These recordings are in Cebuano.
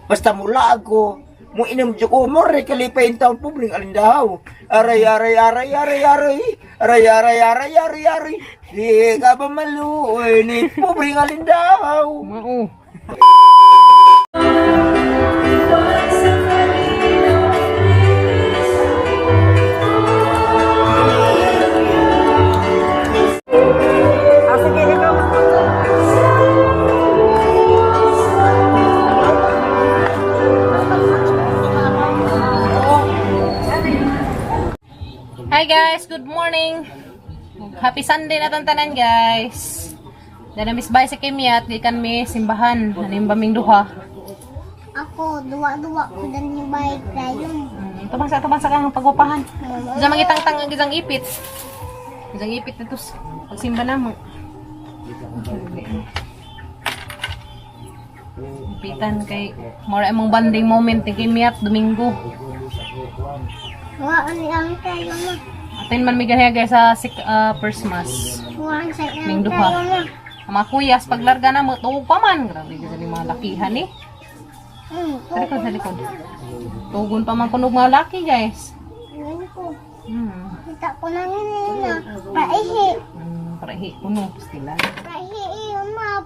Basta mula ako, mo inom jud ko mo re kalipay in taon publing alindaw. Aray aray aray aray aray. Aray aray aray aray aray. Di ka ba maluoy ni publing alindaw. Mao. Ah, sige, ikaw. Hi guys, good morning. Happy Sunday na tantanan guys. Dana miss bay sa Kimyat, gikan mi simbahan, anim ba ming duha. Ako, duwa-duwa ko dan ni bike dayon. Tumang sa kang pagwapahan. Diyan mangitang-tang ang isang ipit. Isang ipit na tos. Pagsimba na mo. Ipitan kay mora imong bonding moment ni Kimyat Domingo. Wa ni ang kayo na. Atin man mi gahiya guys sa first mass. Wa sa ang Ning duha. kayo na. Ang mga kuyas paglarga na mo tuog pa man. Grabe kasi ni mga lakihan eh. Sa likod, sa likod. Tugon pa man kunog mga laki guys. Ngayon ko. Kita ko na na. Paihi. Parehi kuno sila. Paihi iyo ma.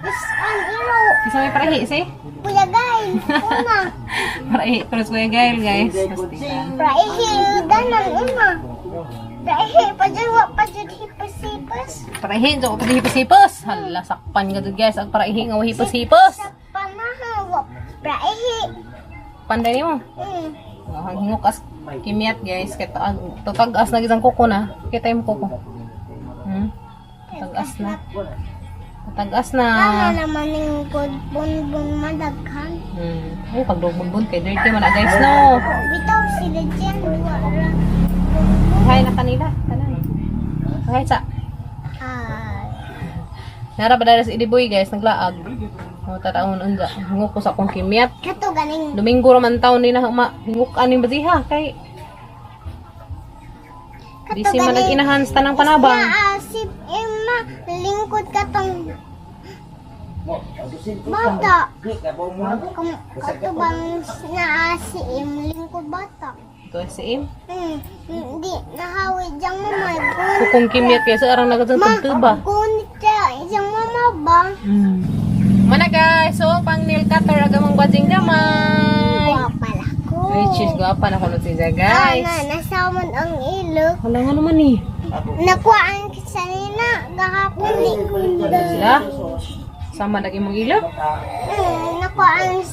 Is an iro. Isa may parehi si? Kuya Gail. Una. Parehi pero Kuya Gail guys. Pastilan. Paihi danan una. Paihi pa dyan wa pa dyan hipas-hipas. Parehi jo pa hipos-hipos. Hala sakpan ka dud guys ang parehi nga hipos-hipos. Sa panahan wa. Paihi. Panday nimo. Ang hingok as kimiyat guys kay tutag-as na gisang kuko na. Kita yung kuko. Tag-as na. Tag-as na. Tama naman yung good bonbon madaghan. Ay, pag bun kay dirty man na guys no. Bitaw sila dyan. Wa ra. Hay na kanila. Tanan. Hay sa. Ah. Nara ba dara sa Idiboy guys naglaag. O tataon unja. Hingok ko sa akong kimiyat. Kato ganing Domingo ra man taon ni na ma hingok aning basiha kay busy man nag-inahan sa tanang panabang. Naasip ima lingkod ka tong bata. Kato bang naasi im lingkod bata? Ito si Im. Hindi nahawi diyang mama. Kukong kimiyat kay sa arang nagadang tugtuba. Gunit siya iyang mama ba? Mana guys, so pang nail cutter agamang bajing gamay. Gwapa la ko. Which is gwapa na kuno siya guys. Ana, nasamon ang ilok. Wala nga naman eh. Nakuhaan sa nina gahapon di ko. Sila? Sama lagi mong ilok? Nakuhaan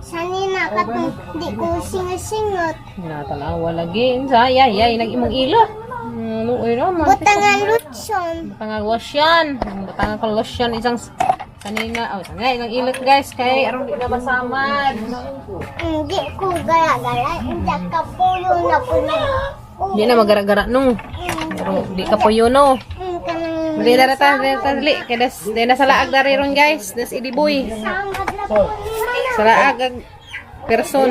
sa nina katong di ko singasingot. Natanawa lagi. Sa yay yay nag imong ilok. Ano oy naman. Butangan lutson. Butangan lotion. Butangan ko lotion isang kanina. Oh, sanay isang ilok guys kay aron di na masamad. Hindi ko gara-gara. Hindi ka puyo na po na. Di na magara-gara no. Pero di ka puyo no. Kanang Dili na ta, dili ta dili. Kay das di na sa laag dari ron guys. Das idiboy. Samad na po nila. Sa laag ag person.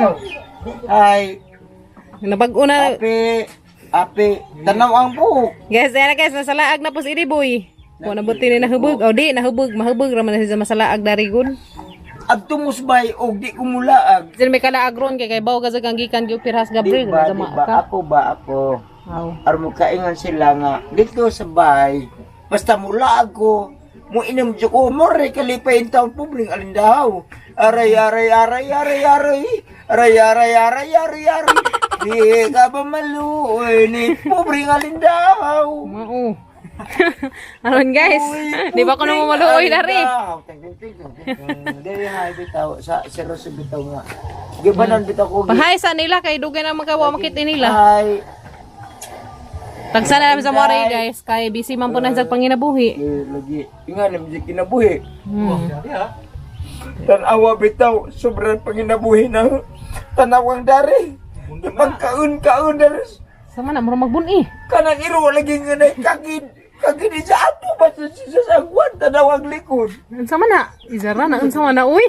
Ay, Nabag-o na. api, api, tanaw ang buhok. Guys, ayan na guys, nasa laag na po si Idiboy. Kung nabuti ni nahubog. O di, nahubog. Mahubog raman na siya masalaag dari gun. Adto musbay og di ko mulaag. Sila may kalaag ron kay baw ka sa gikan gi pirhas Di Gabriel. ba, di Sama ba, ka. ako ba ako? Aw. Aron mo kaingan sila nga dito sa bahay. Basta mula ako, mo inom jud ko mo re kalipay in taon publing alindaw. Aray aray aray aray aray. Aray aray aray aray aray. Di ka ba maluoy ni pobreng alindaw. Mao. Aron guys, di ba ko na maluoy na rin? Dili ha bitaw sa seryoso bitaw nga. Gibanan bitaw ko. Pahay sa nila kay dugay na magkawa makita nila. Ay, Tagsa na namin sa Moray guys, kay busy man po na sa panginabuhi. eh, lagi inga na medyo kinabuhi. Tanawa bitaw, sobrang panginabuhi ng tanawang dari. Pagkaon-kaon dari. Sama na mura magbun-i. Kanang iro lagi nga na kagid. Kagid sa ato ba sa sasagwan tanawang likod. Unsa man na? Izara na unsa man na uy.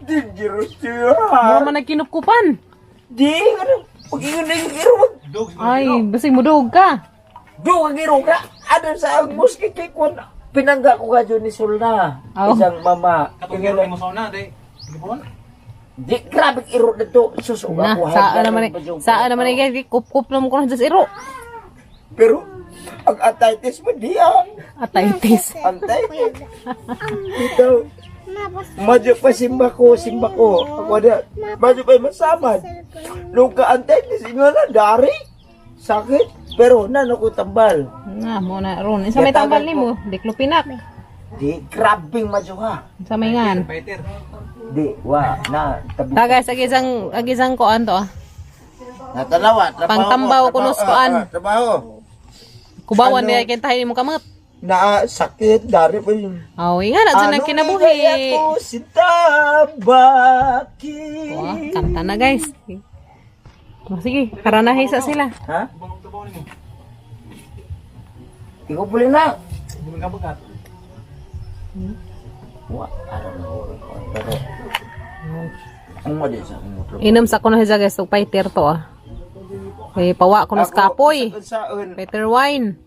Dangerous siya. Mura man nagkinupkupan. Di, ano, pag-ingon na yung iro. Ay, basig mo dog ka. Do ang iro ka. Ano sa ang muski kay kwan. Pinangga ko ka dyan ni Solna. Oh. Isang mama. Katong mo sa una, day. Telefon? Di grabe iro dito sus og Na, ako saan naman eh. Saan naman eh guys, kup-kup naman ko na sa iro. Pero ang arthritis mo diya. Arthritis. Arthritis. Ito. Madyo pa simba ko, simba ko. Ako na, madyo pa masamad. Nung ka-arthritis, inga na, dari. Sakit. Pero na ko tambal. Na, mo na ron. Isa may tambal nimo, diclofenac. Di, grabing madyo ha. Sa may ngan. Di, wa, na, tabi. Ta guys, agisang kuan to ah. Natanawa, trabaho. Pangtambaw ko, kuno trabaho, kuan. Trabaho. Kubawan Ano? niya kentahin nimo kamot. Na, sakit, dari pa yun. Aw, nga na dyan ang kinabuhi. kaya ko sinta, bakit? Wah, kanta na guys. Oh, sige, karanahi sa sila. Ha? Ikaw puli na. Wa, alam na ko. Pero, ang mali sa akong Inom sa kuno siya guys, og fighter to ah. Kay pawa kuno sa kapoy. Bisag Better wine.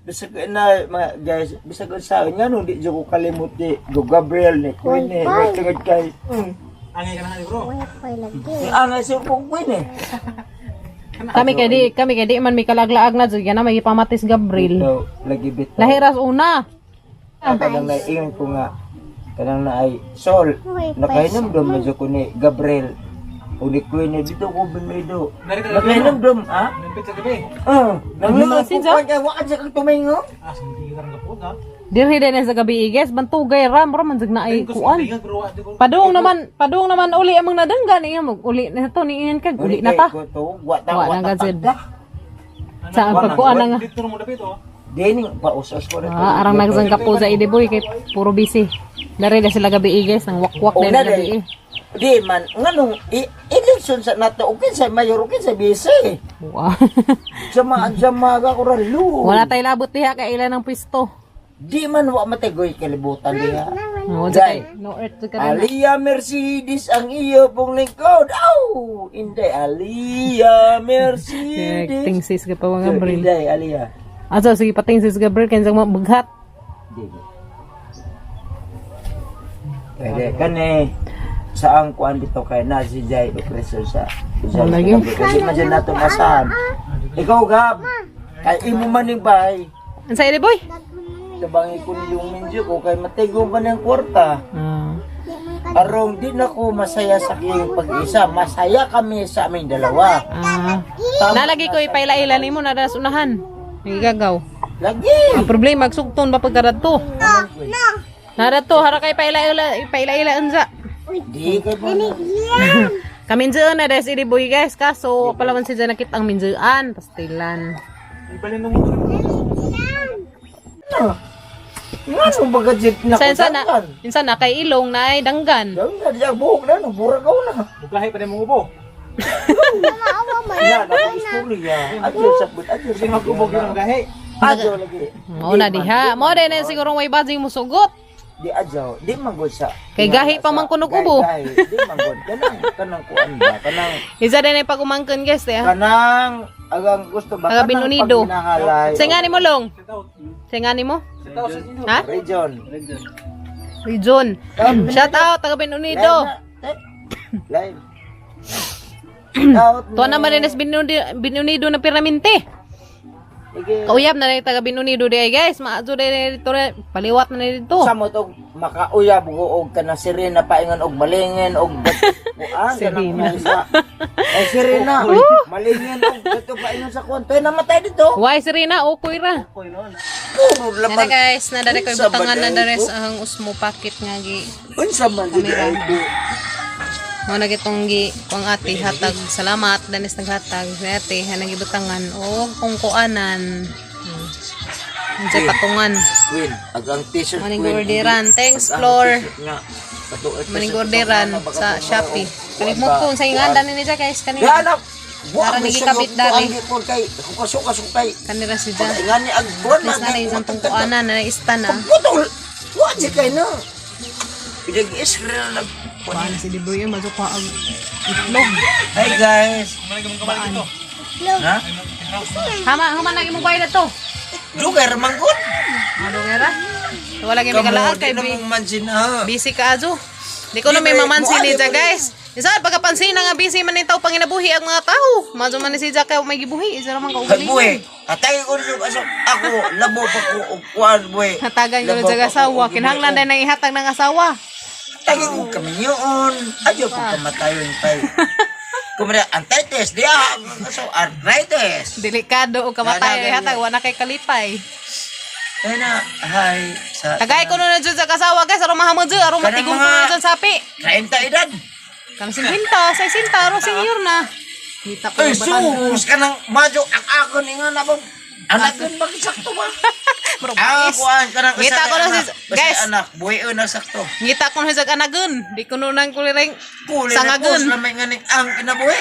bisag na mga guys, bisag unsaon nga nung di jud ko kalimot ni Go Gabriel ni Queen ni tungod kay Wifi lagi. Ang angay sa kong Queen eh. Kami kay di man may kalaglaag na jud na may gipamatis Gabriel. So, lagi bitaw. Lahiras una. Kanang naiingon ko nga kanang na ay Sol, nakainom dom medyo ko ni Gabriel. O ni Queen ni dito ko binido. Nakainom dom, ha? Oh, nanglingon ko Ano, kay wa ka kang tumingo. Dirhi din sa gabi guys, bantugay ram ram man jud na ay kuan. Padung naman uli among nadanggan iya mo uli na to ni iyan kag uli na ta. Wa ta Wa wa na ta. gazed. Sa ang pagkuan na nga. Dining pausas ko na to. Ah, arang nagsang kapo sa ide boy kay puro busy. Dari na sila gabi guys, nang wakwak din Una gabi. dai. Di man nganong election sa nato og kinsa mayor og kinsa bise. Wow. Sama jamaga ko ra lu. Wala tay labot diha kay ilan ang pwesto. Di man wa mategoy kalibutan diha. No, Jai. no earth ka na. Alia Mercedes ang iyo pong lingkod. Aw, hindi Alia Mercedes. Tingsis ka pa mga Gabriel. Hindi Alia. Asa sige patingsis Gabriel kay sa mga baghat. Di. Pwede kani sa ang kuan dito kay na si Jai operation sa Jai. Oh, lagi. Kasi man dyan nato masahan. Ikaw Gab, kay imo man ning bahay. Unsa ide boy? Tabangi ko ni yung minjo ko kay matigo pa ng kwarta. Ah. Arong di na ko masaya sa aking pag-isa. Masaya kami sa aming dalawa. Ah. Tama Nalagi ko ipaila-ila nimo na das unahan. Gigagaw. Lagi. Ang problema magsugton ba pagkaradto? Naradto hara kay paila-ila ipaila-ila unsa. Di kay ba? Kaminjuan na des ide boy guys kaso palawan si nakit ang minjuan pastilan. Nga nung baga dyan na Sa insan na, insan na kay ilong na ay danggan. Danggan siya buhok na, nabura ka na. Bugahi pa rin mong ubo. Na, nakag-istorya. Adyo sa but, adyo sa Magubog yun ang gahi. Adyo lagi. Mao na diha. Mao din na siguro may badging mo sugot. Di adyo, di manggod sa. Kay gahi pa man kunog ubo. Gahi, di manggod. Kanang, kanang kuan ba? Kanang, Isa din ay pag-umangkon guys eh. kanang, agang gusto ba? Aga Kanang binunido. pagminahalay. Sa nga nimo long. Sa nga nimo? Ha? Region. Region. Shout out taga Binunido. Live. Out. Tuwa naman din is Binunido na piraminte. Sige. Kauyab na rin taga Binunido di ay guys. Maadyo din dito rin. Paliwat na rin dito. Sa mo tog makauyab ko og kana sirena paingon og malingin og kuan Sirena. kanang sa ay sirena malingin og dito paingon sa kuan toy namatay dito Why Serena? Okoy ra. puro Nara laman guys, nadare ko Unsa ba butangan na dahil dare ko? sa ang usmo packet nga gi. Unsa man gud ay do Mo na gitong gi kuang ate hatag salamat danis naghatag si ate hanang gibutangan og kungkuanan. Unsay patungan. Queen agang t-shirt Maning Queen orderan. Thanks, Agang Flor. t-shirt nga. Kato, eh, Maning t-shirt orderan ito, baka sa kung Shopee. kuan Kalimot ba? ko unsay ngalan ni siya guys kanina. Ganap. Buang Para nagikabit dari. Kay hukas-hukas kay. Kanira si Jan. Ingani ang buwan At least na isang tungkuanan na ista na. Putol. Wa di kay na. Pinag-Israel nag Kuan si Diboy mazo ko ang itlog. Hi guys. Ha? Hama hama na imong bayad to. Dugay ra man gud. Ano nga ra? Wala gyud may kalaag kay Kamo, di na mong mansin ha. busy ka ajo. Di ko na may mamansin ni guys. Isa pagkapansin na nga busy man nitaw panginabuhi ang mga tao. Mazo man ni si Jack kay may gibuhi, isa ra man Kay buhi, kaugalingon. atay ko nung aso, ako, labo pa ko, og kuan buhi. Hatagan ko Labo na sa pa ko asawa, og kinahanglan buhi, dahil nang ihatag ng asawa. Tagay ko kaminyoon, ayaw ko kamatayon pa'y. Kumara, arthritis, di ah, so arthritis. Delikado og kamatay Nanagan ihatag wa na kay kalipay. Kaya na, hi, sa Tagay ko na jud sa asawa guys, aron mahamod jud, aron Kanang matigong ko mga- na jud sapi. 30 edad. Kanang 50, 60, aron senior na. Kita ko Ay, yung batan. sus, ka nang madyo, ang ako ni nga na ba? Anak yun, bakit sakto ba? Bro, Ah, mais. kuan, ka nang Ngita ko na guys. anak, buhay na sakto. Ngita ko na sa anagon. Di ko nunang kuliring Kuli na po, sangagon. sa may nga ning ang kinabuhi.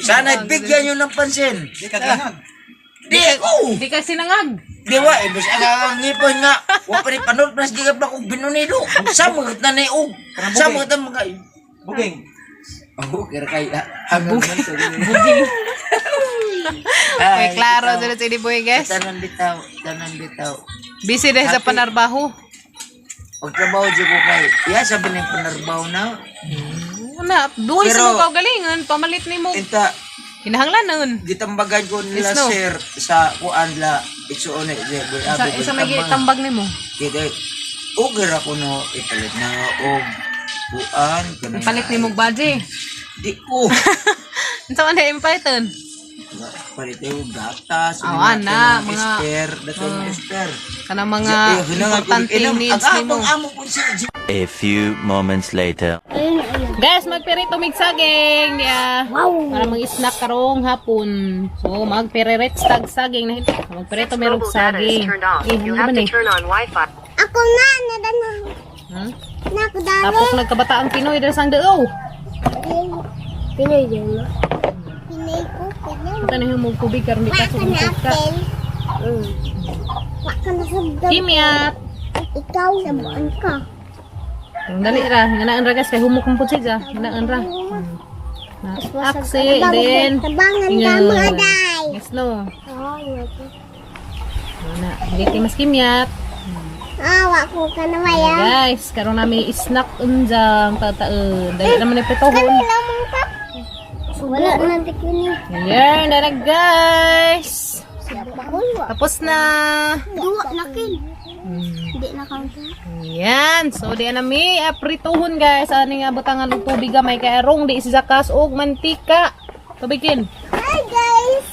Sana bigyan nyo ng pansin. Di ka ganag. Di ko! Di ka sinangag. Di wa, ibis ang ngipon nga. Wa pa rin panood, mas di ka pa kong binunido. Sa mga na og. Sa mga na mga... Buging. Oh, kira kay hanggang man sa Buging. Ay, klaro sa si Boy, guys. Tanan bitaw, tanan bitaw. Busy dahil sa Happy. panarbaho. Pagtrabaho di ko kay, iya sabi ng panarbaho na. Una, duhay sa Pero- mga kaugalingon, pamalit ni mo. Inta, Kinahanglan nun. gitambagan ko nila Yes, no. sir sa kuan la itsuon eh, di, boy, Sa, abi, boy, isa may tambang. tambag ni mo. Kaya, okay ra ko no, ipalit na og kuan. kanang- Palit ni mo baje. Di ko. Unsa man dahil paliton? Palit og gatas, Oh, ana, mga- ester, datong ester. Kanang mga importante needs Ang ni mo. among amo po si A few moments later. Guys, magpirito mig saging. Yeah. Wow. Para mag-snack karong hapon. So, magpirerets tag saging. Magpirito merong Mobile data is saging. turned off. Eh, You ano have ba to ni? turn on Wi-Fi. Ako na, nadana. Hmm? Na ako dali. Tapok nagkabataang Pinoy dahil sang dao. Pinoy din mo. Pinoy ko, Pinoy. Ito na yung mong tubig karon di Wa ka ka na sumukod ka. apel. Wa ka na sugdog. Kimyat. Ikaw, sabuan ka. Ang dali ra, nganaan ra guys kay humok ang pud siya. Nganaan ra. Na, aksi then. Tabangan ka mga day. Yes no. Oh, nga. Ana, hindi kay mas kimyat. Ah, wa ko ka na maya. Guys, karon nami snack unjang tataon. Dali naman ni pritohon. Wala mong pa. Wala na tikini. Ayan, dara guys. Wa. Tapos na. Duwa na kin. Hindi na kaunta. Ayan, so di na mi aprituhon guys. Ani nga butangan og tubig gamay kay arong di sisakas og mantika. Tubigin. Hi guys.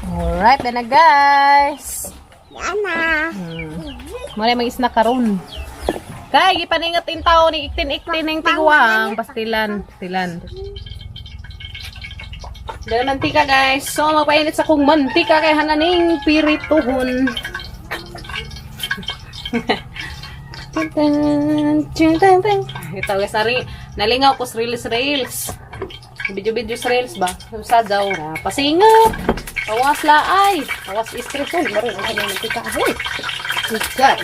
Alright, then na guys. Yan na. Muna mag-snack karon. Kay gipaningat in tao ni iktin-iktin ning tiguang pastilan, pastilan. Dala mantika guys. So magpainit sa kong mantika kay hananing pirituhon. Ito guys, nari, nalingaw ko sa reels reels. Video-video sa reels ba? Sa daw na pasingat. Pawas laay. Pawas stress. Uy, marunong ka na mantika. Uy. God.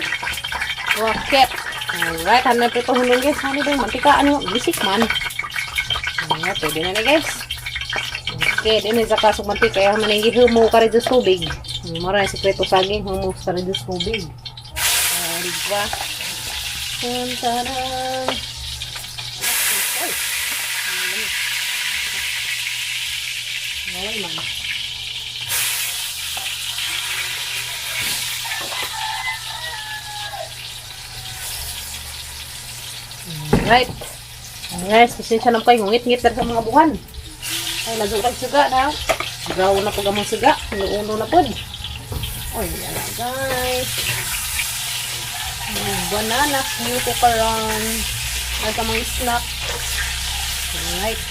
Rocket. Alright, ano na ito hunong guys. Ano ba yung mantika? Ano? Bisik man. Ayan, pwede na na guys. Okay, din sa kasong mantika. Kaya man yung gihumo ka rin sa tubig. Mara yung sikreto saging. Humo sa rin sa tubig. Ay, diba? Tan, taran. Ay. Naway man. Right. Guys, pasensya lang kayo. Ngit-ngit na sa mga buwan. Ay, nazurag suga na. Gaw na po gamong suga. Uno na po. Oy, yan na guys. Banana new ko karon. Ay, kamang snack. Alright.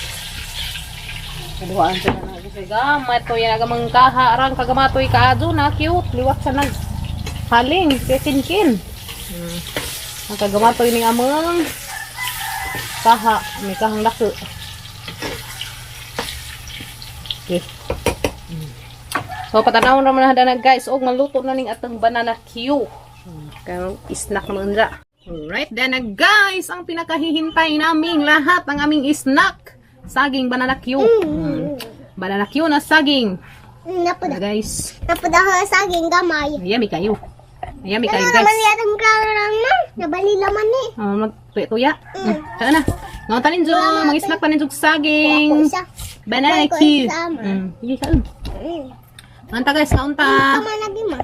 Kaduhaan sila na kasi gamay to yan agamang kaha arang kagamatoy kaadyo na cute liwat sa nag haling kin. Ang kagamatoy ning among kaha may kahang laki. Okay. So patanaw naman na na guys og maluto na ning atong banana Q. Karon snack naman ra. Alright then na guys, ang pinakahihintay naming lahat ang aming snack. Saging banana Q. Banana Q na saging. Napada. Guys, Napada ko saging gamay. yummy kayo. Yummy kayo Ano naman guys. yatang karang na? Nabali laman eh. Oh, magtuya-tuya. Saan na? Ngaon tanin jo, mag-snack tanin jo saging. Ako isa. Banana Ako Q. isa, ma. Sige kaon. Ngaon ta guys, ngaon ta. Tama lagi ma.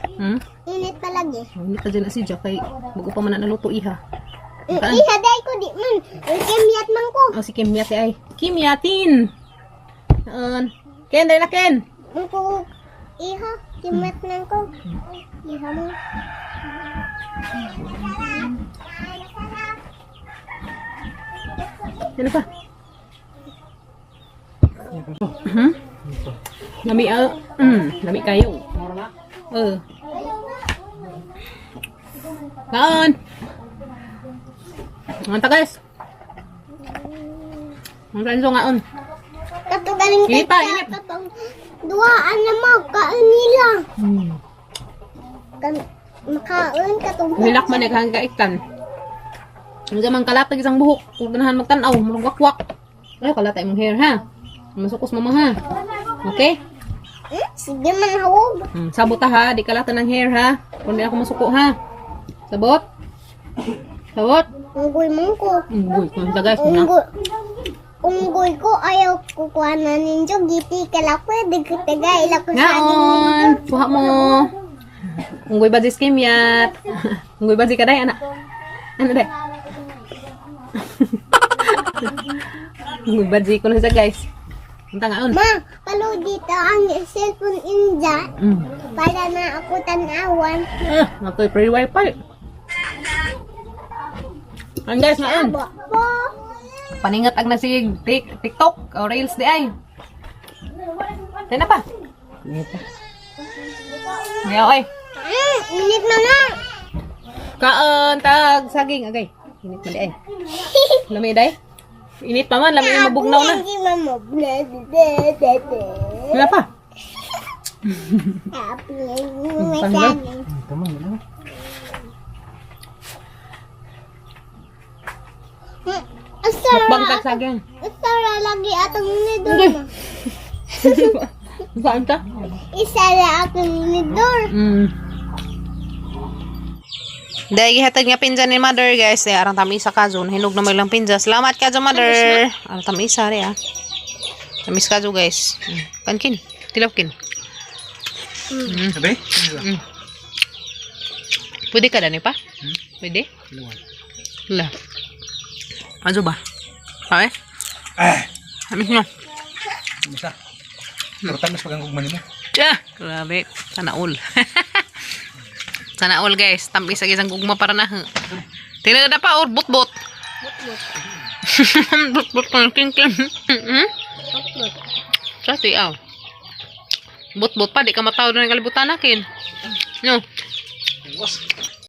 Init pa lagi. Hindi pa dyan na si Jack kay bago pa man na naluto iha. Iha day ko di man. Kimyat man ko. Oh, si Kim Yate ay. Kim Yatin. Noon. Ken, dahil na Ken. Ko iha kimyat man ko. Iha mo. Ano pa? Lami ah. Lami kayo. Eh. Kaon. Ang ta guys. Ang tanso ngaon. Kato galing Init pa, init. Katong duhaan na mo kaon nila. Kan makaon katong Hilak man naghangga ikan. Ang man kalatag isang buhok. Kung ganahan magtan-aw, murag wakwak. Ay, kalata imong hair ha. Masukos mama ha. Okay? Sige man hawog. Sabot ta ha, di kalata ng hair ha. Kung di ako masuko ha. Sabot? Sabot? Unggoy man ko. Unggoy, kung guys, na. Unggoy. Unggoy ko ayaw kukuha na ninyo. Giti ka pwede ko taga ila ko sa Ngaon, kuha mo. Unggoy ba di skimyat? Unggoy ba di kaday, anak? Ano day? Unggoy ba di ko na siya guys. Ang tangaon. Ma, palo dito ang cellphone inja para na ako tanawan. Ah, ako'y free wifi. Ang guys, ngaon. Abo po. Paningat ag nasig TikTok o Reels di ay. Tayo na pa. Okay, okay. Init na na. Kaon, tag, saging, agay. Init man di ay. Lami day. Init pa man, lami na mabugnaw na. Hindi man mo. Ble, ble, ble, ble. Wala pa. Happy may Pahinga. saging. Asara, Mukbang tag saging. asara lagi atong nidor. Ma. Saan ta? Isara atong nidor. Dahil gihatag nga pinja ni mother guys. Eh, arang tamisa ka zone. Hinog na may lang pinja. Salamat ka mother. Arang tamisa rin ah. Tamis ka guys. Pankin. Tilapkin. Sabi? Pwede ka dani pa? Pwede? La. Ajo ba? Okay? Ah, Tamis na. misa. Pero tamis pag ang gugma nimo. Tsa! Grabe. Sana all. Sana all guys. Tamis sa isang gugma para na. Tinagda na pa or bot-bot. Bot-bot. Bot-bot. King king. Sa tiaw. Bot-bot pa. Di ka mataw na ng kalibutan nakin. No. Was.